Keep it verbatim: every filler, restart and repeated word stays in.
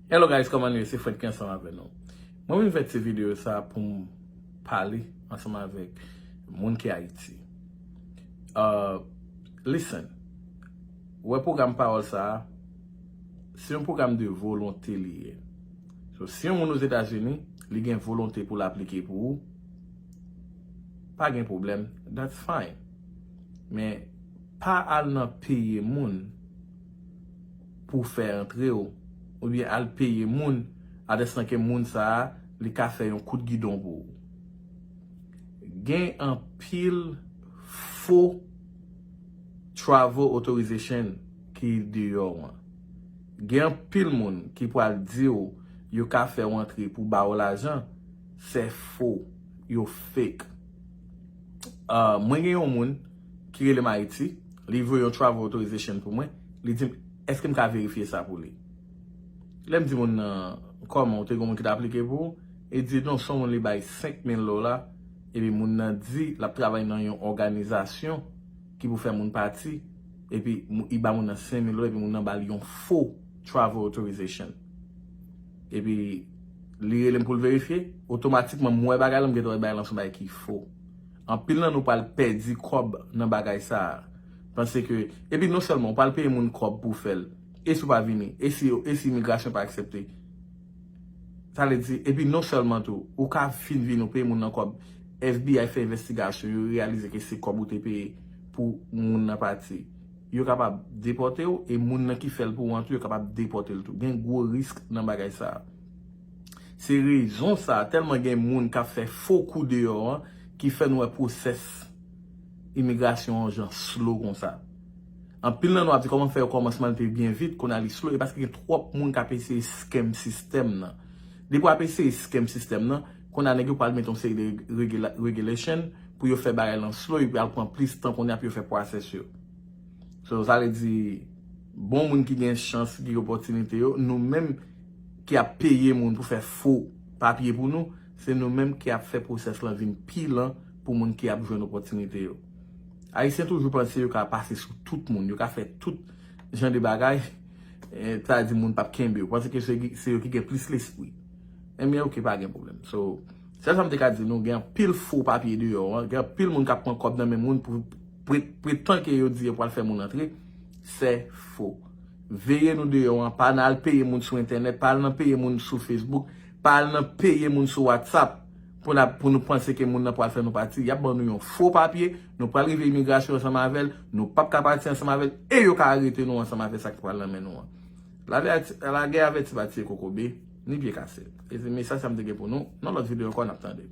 Hello guys, kòman nou ye? Se Fred ki ansanm avè nou. Mwen vin fè ti videyo sa pou m pale ansanm avèk moun ki Ayiti. Uh, listen, wè pwogram pawòl sa a, se yon pwogram de volonte li ye. So, si yon moun Ozetazini, li gen volonte pou l aplike pou ou, pa gen pwoblèm, that's fine. Men pa al nan peye moun pou fè antre w, oubyen al peye moun atèstan ke moun sa a, li ka fè yon kout gidon pou ou. Gen anpil fo travel authorization ki deyò an. Gen anpil moun ki pral di w yo ka fè w antre pou ba w lajan, se fo, yo fake. Uh, mwen gen yon moun ki rele m Ayiti, li voye yon travel authorization pou mwen, li di m, èske m ka verifye sa pou li? Lè m di moun nan, kòman, ou te gen moun ki t aplike pou ou? E di, non, se yon moun li bay senk mil dola, epi moun nan di l ap travay nan yon òganizasyon ki pou fè moun pati, epi mou- li ba moun nan senk mil dola, epi moun nan ba l yon fo travel authorization. Epi li rele m pou l verifye, otomatikman m wè bagay la, m gentan wè bagay lan se yon bagay ki fo. Anpil nan nou pral pèdi kòb nan bagay sa a. Panse ke, epi non sèlman, ou pral peye moun kòb pou fè l, e si w pa vini, e si, e si imigrasyon pa aksepte. Sa vle di, epi non sèlman tou, ou ka fin vini, ou peye moun nan kòb, F B I fè envestigasyon, yo reyalize ke se kòb ou te peye pou moun nan pati. Yo kapab depòte w, e moun nan ki fè l pou ou an tou, yo kapab depòte l tou. Gen gwo risk nan bagay sa a. Se rezon sa a, tèlman gen moun k ap fè fo kou deyò an, ki fè nou wè pwosès imigrasyon an jan slow konsa. Anpil nan nou ap di kòman fè yo kòmansman li te byen vit, kounye a li slow, e paske gen twòp moun k ap eseye scam sistèm nan. Depi w ap eseye scam sistèm nan, kounye a nèg yo pral mete yon seri de regula- regulation pou yo fè bagay lan slow, epi al pran plis tan kounye a pou yo fè pwosès yo. So, sa vle di, bon moun ki gen chans, ki gen opòtinite yo, nou menm ki ap peye moun pou fè fo papye pou nou, se nou menm ki ap fè pwosès lan vin pi lan pou moun ki ap jwenn opòtinite yo. Ayisyen toujou panse yo ka pase sou tout moun, yo ka fè tout jan de bagay, eh, sa di moun p ap kenbe yo. Panse ke se, se yo ki gen plis lespri. Ebyen, oke, pa gen pwoblèm. So, sèl sa m te ka di nou, gen anpil fo papye deyò an, gen anpil moun k ap pran kòb nan men moun pou pre- pretan ke yo di yo pral fè moun antre, se fo. Veye nou deyò an, pa nan al peye moun sou entènèt, pa al nan peye moun sou Facebook, pa al nan peye moun sou WhatsApp pou n ap, pou nou panse ke moun nan pral fè nou pati. Y ap ban nou yon fo papye, nou pral rive imigrasyon ansanm avè l, nou p ap ka pati ansanm avè l, e yo ka arete nou ansanm avè sa k pral nan men nou an. Lagè avèti pa tiye kokobe, ni pye kase. E se mesaj sa m te gen pou nou. Nan lòt videyo ankò, n ap tande.